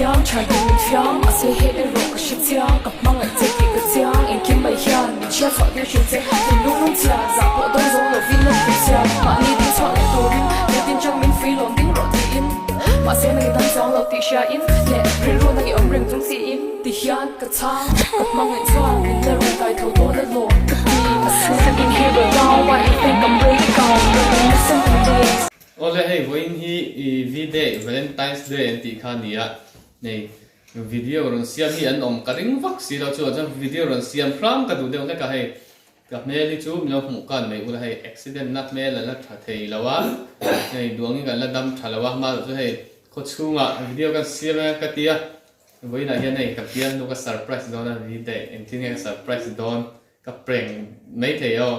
fiam tha in min fiam mahse hei erawh ka hre chiang ka hmangaih che tih ka chiang engkim mai hian min chhiat chhuah tir thin che thinlung lung chhia zah pawh dawn zo lovin a hmu chhia mahni ding chhuak leh turin nitin chang min fui lawm ding rawh tiin mahse nang i dam chuang lo tih hria in leh rilru nang i awm reng chung siin ti hian ka chhang ka hmangaih chuan min la rawn kai tho dawn alawm ka ti a sin Awle hei vawiin hi i V-day Valentine's Day an tih kha a ni a, hei video rawn siam hi an awm ka ring vak si lo chu chuan video rawn siam hram ka duh deuh hlek a hei ka hmel hi chu min lo hmuh kan mai ula hei accident na hmel a la tha thei lo a, hei duangin kan la dam tha lo a hma chu hei khaw chhungah video kan siam e ka ti a, vawiinah hian hei ka bialnu ka surprise dawn a V-day engtin nge ka surprise dawn Ka prank mai thei aw.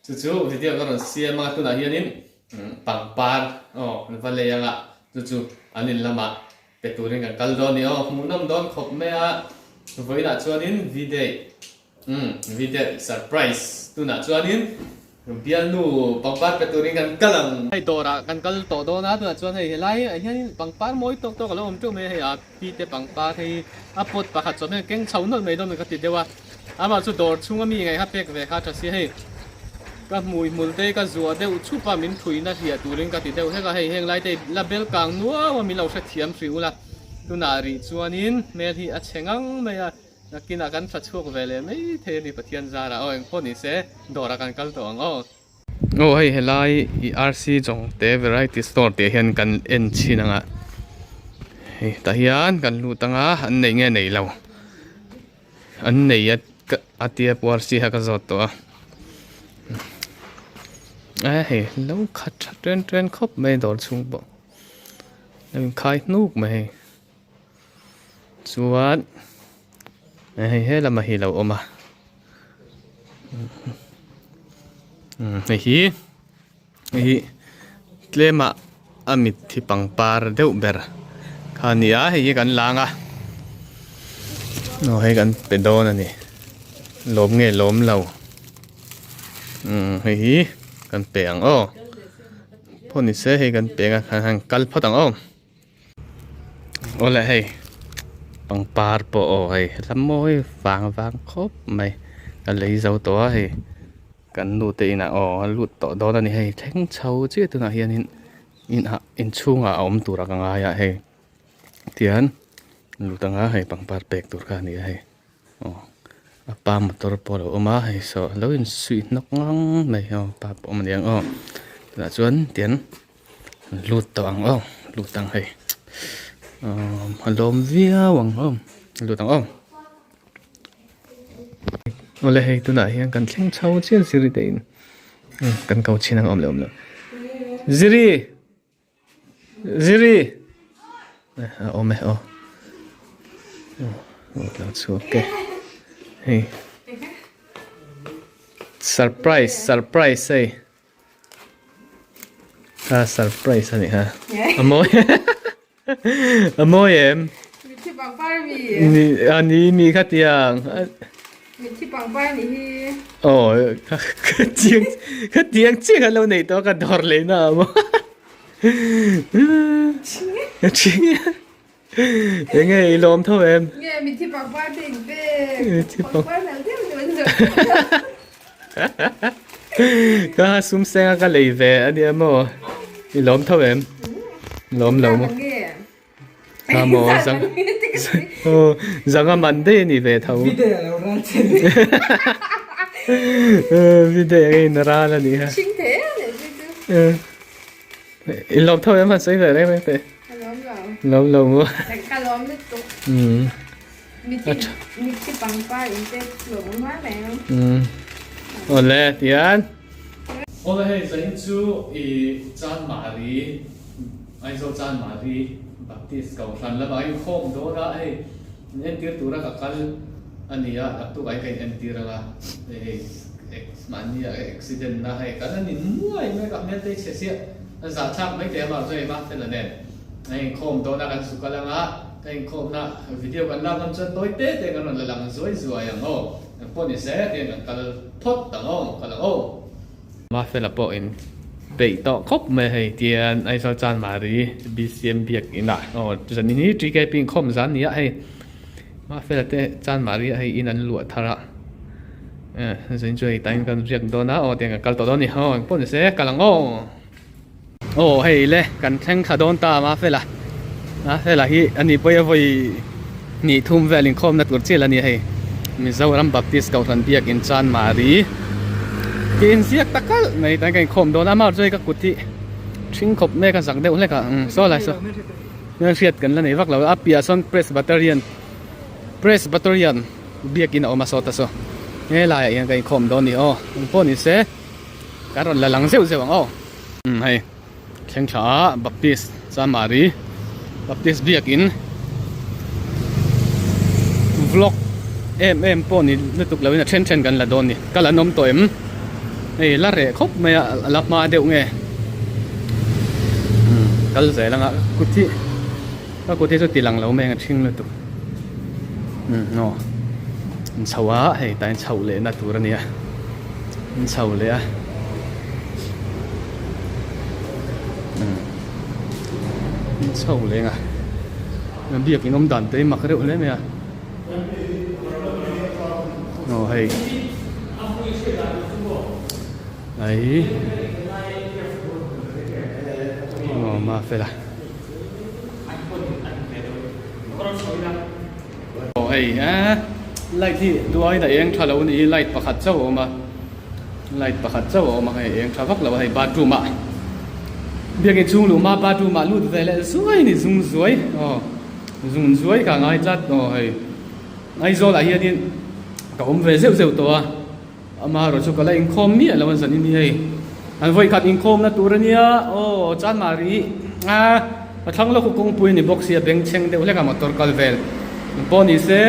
Chu chu video ka rawn siam a, tunah hianin pangpar aw kan va lei anga chu chu an in lamah pe turin kan kal dawn a ni aw. Hmuhnawm dawn khawp mai a, vawiinah chuanin V-day umm V-day surprise tunah chuanin bialnu pangpar pe turin kan kal ang. Hei dawrah kan kal tawh dawn a, tunah chuan hei helai ah hianin pangpar mawi tawk tawk a lo awm teuh mai a, hei a pi te pangpar hei a pot pakhat chuan hei keng chho nawlh mai dawn ka ti deuh a. Amah chu dawr chhunga mi ngaih kha pek ve kha tha si hei ka hmui hmul te ka zuah deuh chhup a min thuina hliah turin ka ti deuh hlek a hei heng lai te la bel kang nuau a min lo hrethiam hrih ula tunah rih chuanin hmel hi a chhe ngang mai a nakinah kan tha chhuak ve leh mai thei a ni Pathian zarah aw engpawh ni se dawrah kan kal tawh ang aw. Aw hei helai i RC Jongte variety store tih ah hian kan en chhin ang a hei tah hian kan lut ang a an neih nge nei lo. An nei a a tia puar si kha ka zawt tawh a e hei lo khat tha ṭen ṭen khawp mai dawr chhung pawh a inkhai hnuk mai hei chuan hei he lamah hi a lo awm a hei hi hei hi tlema a mitthi pangpar deuh ber kha a ni a hei hi kan lang a aw hei kan pe dawn a ni lawm nge lawm lo umm hei hi kan pe ang aw pawh ni se hei kan pe ang a han kal phawt ang aw. Awle hei pangpar pawh aw hei hla mawi vang vang khawp mai a lei zo tawh a hei kan nu te inah aw a lut tawh dawn a ni hei thleng chho chiah tunah hianin inah inchhungah a awm tur a ka ngai a hei tihian lut anga hei pangpar pek tur kha a ni a hei aw a pa motor pawh a lo awm a hei saw a lo insuih hnawk ngang mai aw pa pawh a awm a ni ang aw tunah chuan tihian. Lut tawh ang aw lut ang hei a lawm viau ang aw lut ang aw awle hei tunah hian kan thleng chho chiah ziri te in kan ko chhin ang awm leh awm loh ziri ziri a awm e aw aw lo chhuak e hei surprise surprise hei. A surprise a ni ha. A mawi a mawi em? Mitthi pangpar mi. Ni a ni mi kha tiang. Mitthi pangpar ni hi. Oh ka chiang ka tiang chiang an lo nei tawh ka dawr leh na a maw. Ching e. Enge i lawm tho em? Nge mitthi pangpar te in pek. Mitthi pangpar nal deuh deuh an zawrh. Ka sum senga ka lei ve a nia maw? I lawm tho em? Lawm lo maw? Ka maw zang oh zanga man daih a ni ve tho. Video a lo ral che ni. Video a in ral a ni ha. Ching the le chu chu. I lawm tho em han sawi ve reng reng teh. Ka lawm lo. Lawm lo maw? Ka lawm lutuk. Mithi mithi pangpar in te lawm awm mai mai ang. Awle tian. Awle hei zain chu i Chanmari Aizawl Chanmari Baptist Kohhran lamah in khawm dawn a hei in entir tura ka kal a ni a naktuk ah hian ka in entir anga hei Mahni ah accident na hei kan an in nuai mai ka hmel te hi chhe chiah a zah thlak mai teh amah chu hei mah fel a nen a inkhawm dawn a kan zu kal anga ka inkhawm na video kan lak ngam chuan tawi te te kan rawn la lang zuai zuai ang aw engpawh ni se tiang kan kal phawt ang aw kal ang aw. Mafela pawh in. Peih tawh khawp mai hei tian Aizawl Chanmari BCM biak inah aw zanin hi TKP inkhawm zan nia hei Mafela te Chanmari ah hei in an luah thar a eh zanin chu hei tain kan riak dawn a aw tiang kan kal tawh dawn a ni aw engpawh ni se kal ang aw. Aw hei le kan thleng thla dawn ta Mafela Mafela hi ani pawh hi a vawi hnih thum vel inkhawmna tur chiah la ni hei Mizoram Baptist Kohhran biak in Chanmari tih inziak ta kalh mai tan ka inkhawm dawn a amah chu hei ka kut hi ṭhing khawp mek a zak deuh hlek a umm saw lai saw hriat kan la nei vak lo a piah sawn Presbyterian Presbyterian biak in a awm a sawta saw helaiah hian ka inkhawm dawn a ni aw engpawh ni se kan rawn la lang zeuh zeuh ang aw umm hei. Thleng thla a Baptist Chanmari Baptist biakin vlog em em pawh ni lutuk loin a then then kan la dawn ni ka la nawm tawh em hei la reh khawp mai a la hma deuh nge kal zel anga kut hi ka kut hi chu ti lang lo mai ang a thing lutuk umm aw an chho a hei tah hian chhoh leh na tur a nia an chho leh a umm an chho leh ang a biakin awm dan te hi mak reuh hle mai a aw hei ai aw mafela. Aw hei eh light hi duaiin a eng tha lo a ni hi light pakhat chauh a awm a light pakhat chauh a awm a hei eng tha vak lo a hei bathroom ah biakin chhung luh hma bathroom ah lut ve leh zuai a ni zung zuai aw zung zuai kha a ngai tlat aw hei Aizawl ah hianin ka awm ve zeuh zeuh tawh a. Amaherawh chu ka la inkhawm miah lo a zan in hi hei an vawikhat inkhawmna tur a nia aw Chanmari a a thlang lawk kawngpui a ni bawk sia bengchheng deuh hlek a motor kal vel engpawh ni se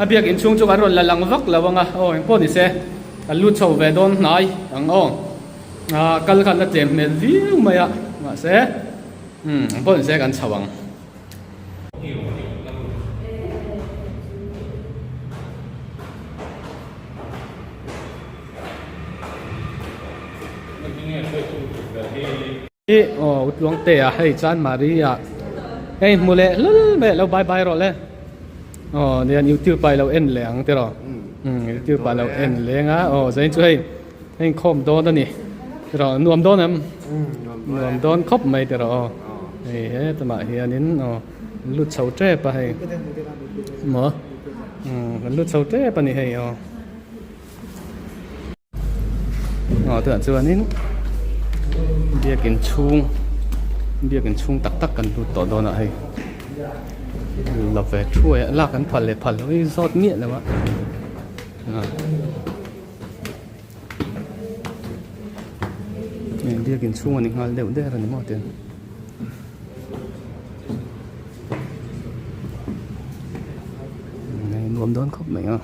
a biak inchhung chu kan rawn la lang vak lo ang a aw engpawh ni se kan lut chho ve dawn hnai ang aw ah kal khan la tlem hmel viau mai a mahse umm engpawh ni se kan chho ang. Aw Utluangte a hei Chanmari ah hei hmu leh hlul mai alo bye bye rawh le aw nian youtube ah ilo en leh ang tiraw umm youtube ah ilo en leng a aw zain chu hei hei inkhawm dawn a ni tiraw nuam dawn em nuam dawn khawp mai tiraw aw hei hetamah hianin aw lut chho tep a hei maw umm kan lut chho tep a ni hei aw aw tunah chuanin biakin chhung biakin chhung tak tak kan lut tawh dawn a hei la ve thuai a lak an phal leh phal loh hi zawt miah lo a. Biakin chhung a ni nghal deuh der a ni maw tiang. Nuam dawn khawp mai a.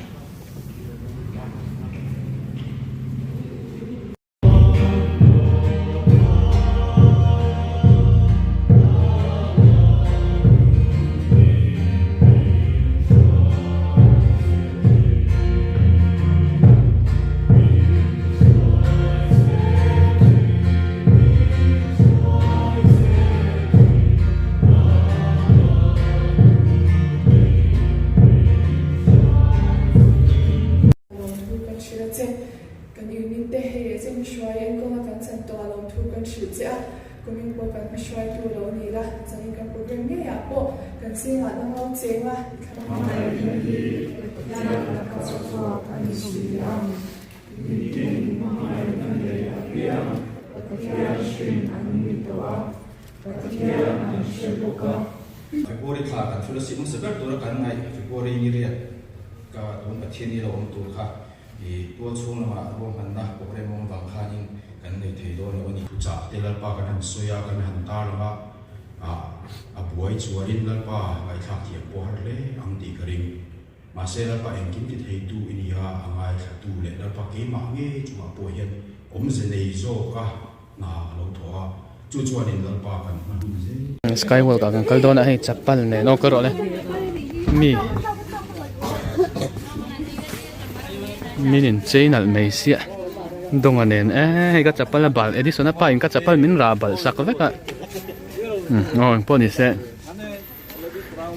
Lawmthu kan hrilh a che. Kan unit te hei leh chen hruai enkawl a kan chan tawh a lawmthu kan hrilh che a. Kumin pawh kan hmahruaitu lo ni la, changin kan program ngeiah pawh kan zingah la ngau cheng a, i thla hi Pathian laka chhuak a ni si a, mitin hmangaihna nei apiang Pathian hrin an ni tawh a, Pathian an hre bawk a. February thla kan thul a sih hmasa ber tura kan ngaih February ni riat ka tun Pathian ni lo awm tur kha I tual chhung lamah ruahmanna program awm vang khanin kan nei thei dawn lo a ni. Thuchah te Lalpa kan han sawi a, kan han tar ang a, ah a buai chuanin Lalpa ngaihthlak thiam pawh har hle ang tih ka ring. Mahse Lalpa engkim ti theitu i ni a, a ngaithlatu leh Lalpa keimah ngei chungah pawh hian awmze nei zawka hna a lo thawh a, chu chuanin Lalpa kan hma hun zel. Skywalk ah kan kal dawn a hei chapal nen aw ka rawh le mi min in chei nalh mai siah. Dawnga nen e hei ka chapal a bal Edison a pa in ka chapal min rah balh sak vek a aw engpawh ni se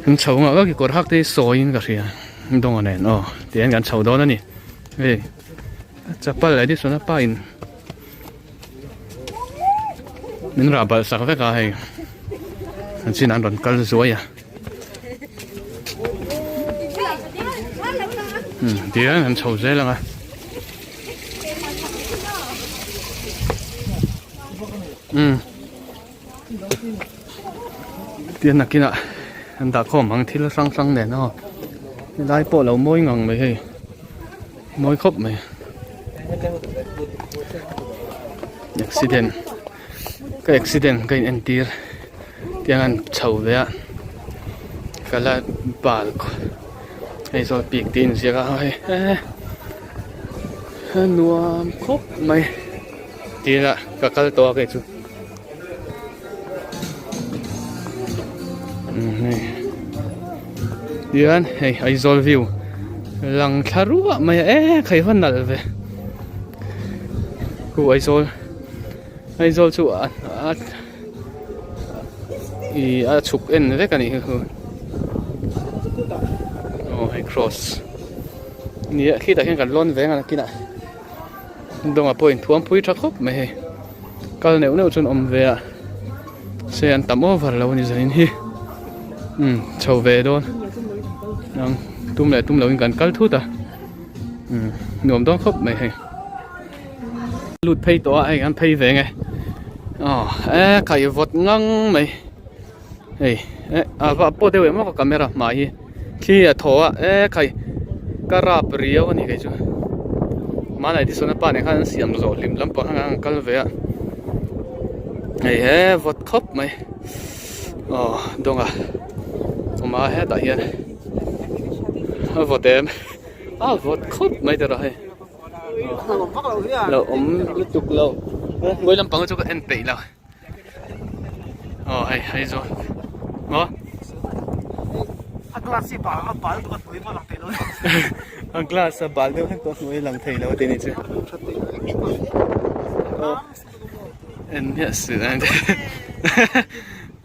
kan chho nghah ka kekawr hak te hi sawi in ka hria Dawnga nen aw tihian kan chho dawn a ni hei chapal Edison a pa in min rah balh sak vek a hei an chin an rawn kal zuai a tihian an chho zel ang a. Umm tihian nakinah an dah khawm ang thil hrang hrang nen aw helai pawh lo mawi ngang mai hei mawi khawp mai accident ka accident ka in entir tiang an chho ve a ka la bal hei zawl pik tih a inziak a hei a nuam khawp mai tih ka kal tawh a kei chu tihian hei Aizawl view lang thla ruah mai a e khai va nalh ve khu Aizawl Aizawl chu a a ih a chhuk en vek a nih hi khu aw hei cross nia khitah khian kan lawn veng a nakinah dawngah pawh inthuam pui tha khawp mai hei kal neuh neuh chuan awm ve a se an tam over lo a ni zanin hi umm chho ve dawn ang tum leh tum loin kan kal thut a umm nuam dawn khawp mai hei lut phei tawh a hei an phei ve nge aw e khai vawt ngang mai hei eh a va pawh deuh em aw ka camera hmai hi thli a thaw a e khai ka rap riau a ni kei chu hmanah Edison a pa nen khan an siam zawh hlim lampang khan an kal ve a hei he vawt khawp mai aw dawnga awm a hetah hian a vawt em a vawt khawp mai tawh hei lo awm lutuk lo ngawi lampang chu ka en peih lo. Aw hei hei zawn maw A glass hi bal a bal tawh a hnuai pawh a lang thei lo a glass a bal deuh hlek tawh a hnuai a lang thei lo a tih ni chu en miah suh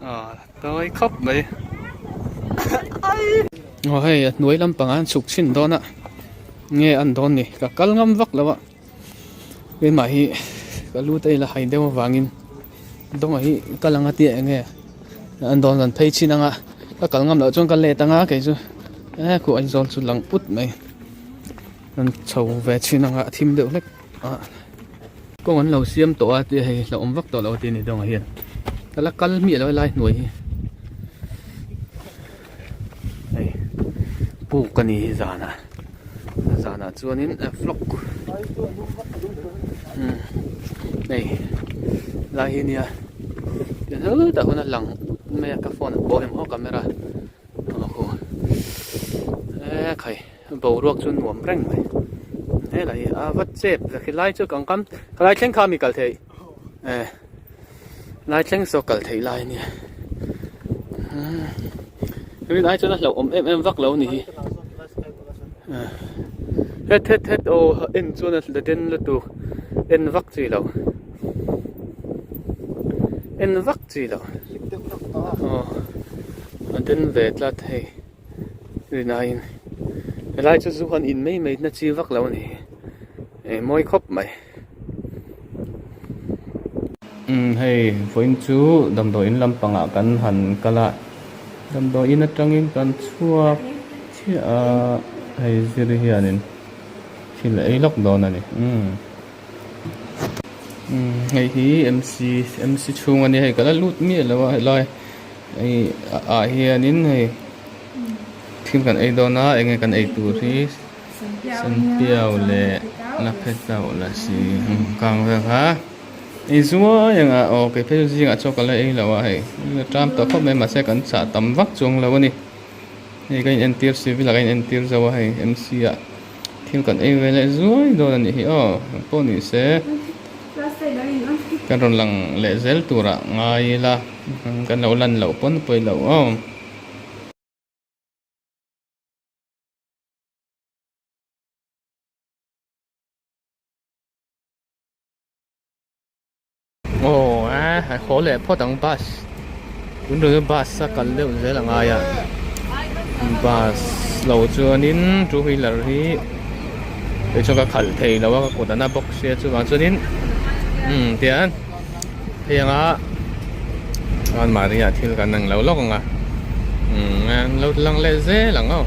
aw tawi khawp mai aw hei a hnuai lampangah an chhuk chhin dawn a nge an dawn ni ka kal ngam vak lo a. Keimah hi ka lu te ila hai deuh avangin dawngah hi kal anga tia eng nge an dawn zan phei chin anga ka kal ngam loh chuan ka let anga kei chu e khuh Aizawl chu lang put mai an chho ve chin anga a thim deuh hlek a kawng an lo siam tawh a tia hei hlauhawm vak tawh lo a ti a ni dawngah hian ka la kal miah lo helai hnuai hi hei puk a ni hi zanah zanah chuanin vlog umm hei lai hi nia tiang hetah huan a lang mai a ka phone a pawh em aw camera aw e khai boruak chu nuam reng mai helai hi a va chep ve khi lai chu kan kam khalai thleng kha mi kal theih e. Lai thleng saw kal theih lai a nia rin ai chuan a hlauhawm em em vak lo a ni hi het het het aw en chuan a la den lutuk en vak chi lo en vak chi lo aw a den ve tlat hei rin aiin helai chu zu han in mai mai na chi vak lo a ni hi eh mawi khawp mai. Umm hei vawiin chu damdawiin lampangah kan han kal a damdawiin atangin kan chhuak chiah a hei zir hianin thil a ei lawk dawn a ni umm umm hei hi m c m c chhung a nia hei ka la lut miah lo a helai hei ah hianin hei thil kan ei dawn a eng nge kan ei tur hi. Sanpiau leh Laphetau la si kang vel kha ei zuai ang a aw kei phei chu zingah chaw ka la ei lo a hei a ṭam tawh khawp mai mahse kan chah tam vak chuang lo a ni hei ka inentir civil ah ka inentir zo a hei M C ah thil kan ei ve leh zuai dawn a nih hi aw pawh ni se kan rawn lang leh zel turah ngai ila kan lo lan loh pawn pawi loh aw. haw leh phawt ang bus tun ṭum chu bus a kal deuh zel a ngai a bus lo chuanin two wheeler hi kei chuan ka khalh thei lo a ka kut a na bawk sia chuvang chuanin umm tian hei anga chuan mahni ah thil kan ang lo lawk ang a umm an lo lang leh zel ang aw.